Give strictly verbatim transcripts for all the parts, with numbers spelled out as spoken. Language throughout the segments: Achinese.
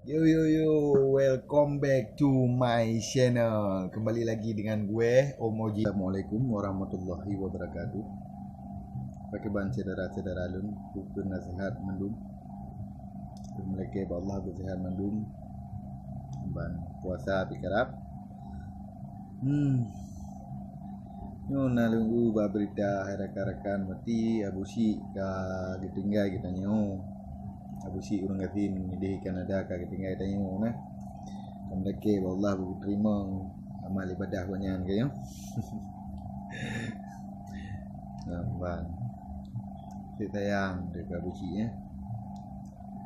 Yo, yo, yo, welcome back to my channel. Kembali lagi dengan gue, Om Oji. Assalamualaikum warahmatullahi wabarakatuh. Apa kheun syedara-syedara lôn, peue kheun na seuhat mandum? Meulakée bak Allah beuseuhat mandum. Ban puasa pih karab. Hmm. Nyoe na lôn eu bak beurita hai rakan-rakan, meuti Abu Syik ka geutinggai geutanyoe. Abu Syik ureuëng gasien di Kanada ka geutinggai tanyoe na. Ka meulakée bak Allah beuteurimong amal ibadah gobnyan ka nyoe. Ban. Cit sayang deh ka Abu Syik, ya.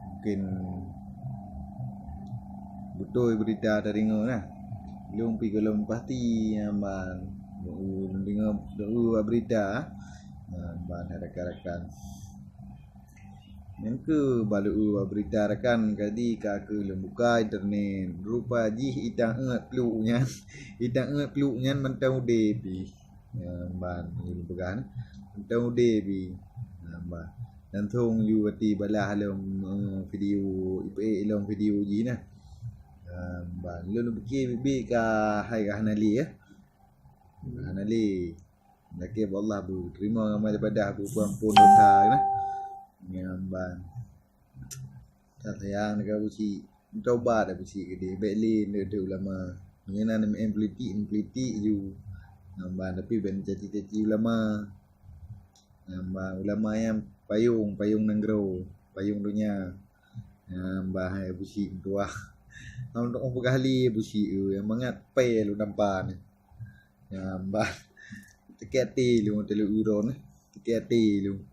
Mungkin beutôi beurita tadeungoe na. Lôn pih gohlom pasti, ya, ban. Lôn deungoe, lôn eu bak beurita. Ban hai rakan-rakan. Nyang keu bak lôn eu bak beurita rakan, kali ka keu lôn buka internet. Rupa jih itang eut kluk nyan. Itang eut kluk nyan mantong udeb pih. Ya, ban, lôn peugah na. Mantong udeb pih. Ya, ban. Langsong ju ati balaih lom, eh, video, ipeuék lom video jih na. Ya, ban. Lôn piké biet-biet ka hai ka hana lé, ya. Hana lé. Lakée bak Allah beuteurimong amal ibadah, beupeuampôn dosa na. Ya, ban. That sayang deungon Abu Syik. Taubat Abu Syik keudeh. Bék lé neudeuh ulama. Meunyoe na neumeu'en politik, meupolitik ju. Ban, tapi bék neucaci-caci ulama. Ban, ulama nyan payong, payong nanggroe, payong donya. Ban, hai Abu Syik meutuwah. Hana teupeugah lé Abu Syik, eu, nyang mangat pèe lôn tampa nyoe. Ban, sakét até lôn, teuh lôn uroe nyoe. Sakét até lôn.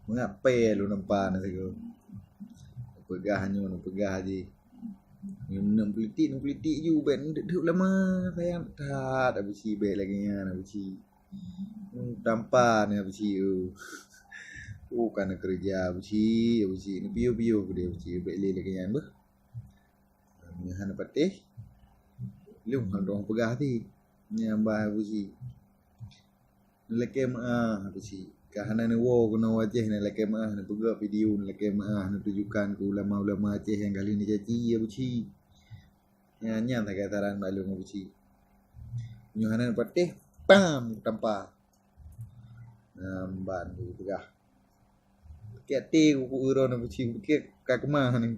Mangat pèe lôn nampa na sigoe. Neupeugah nyoe, neupeugah jih. Nyoe meunan politik, nyoe politik ju, bék neudeuh ulama, sayang that Abu Syik, bék lagée nyan Abu Syik. Nyoe tampa na Abu Syik, eu. Oh, ka neukeureuja Abu Syik, Abu Syik, neupiôh-piôh keudeh Abu Syik, bék lé lagée nyan beuh. Meunyoe hana patéh, lôn hana dong peugah cit. Nyan bah Abu Syik. Neulakée meu'ah Abu Syik. Ka hana neuwoe keunoe u Aceh, neulakée meu'ah, neupeugah video, neulakée meu'ah, neutujukan keu ulama-ulama Aceh nyang ka lheueh neucaci Abu Syik. Nyan, nyan sagai saran bak lôn Abu Syik. Meunyoe hana neupatéh, pam, tampa. Nyan ban lôn peugah. Sakét até ku, ku uroe na Abu Syik, pikée ka keumah ni.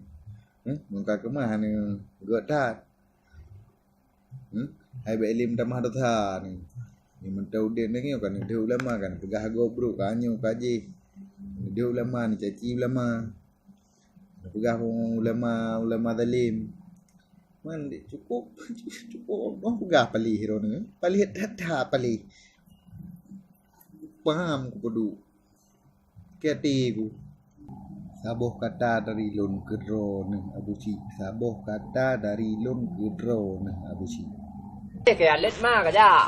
Hmm? Ngon ka keumah ni, gét that. Hmm? Hai bék lé meutamah dosa ni. Ni mantong udeb lagée nyoe kan, neudeuh ulama kan, peugah gob brok, ka nyoe ka jih. Neudeuh ulama ni, caci ulama. Neupeugah ulama, ulama zalim. Man, cukôp, cukôp, oh, peugah paléh droeneuh. Paléh that-that paléh. Paham ku peuduek. Keu até ku. Saboh kata dari lôn keu droeneuh Abu Syik. Saboh kata dari lôn keu droeneuh Abu Syik. Eh, keu alet ma ka jak.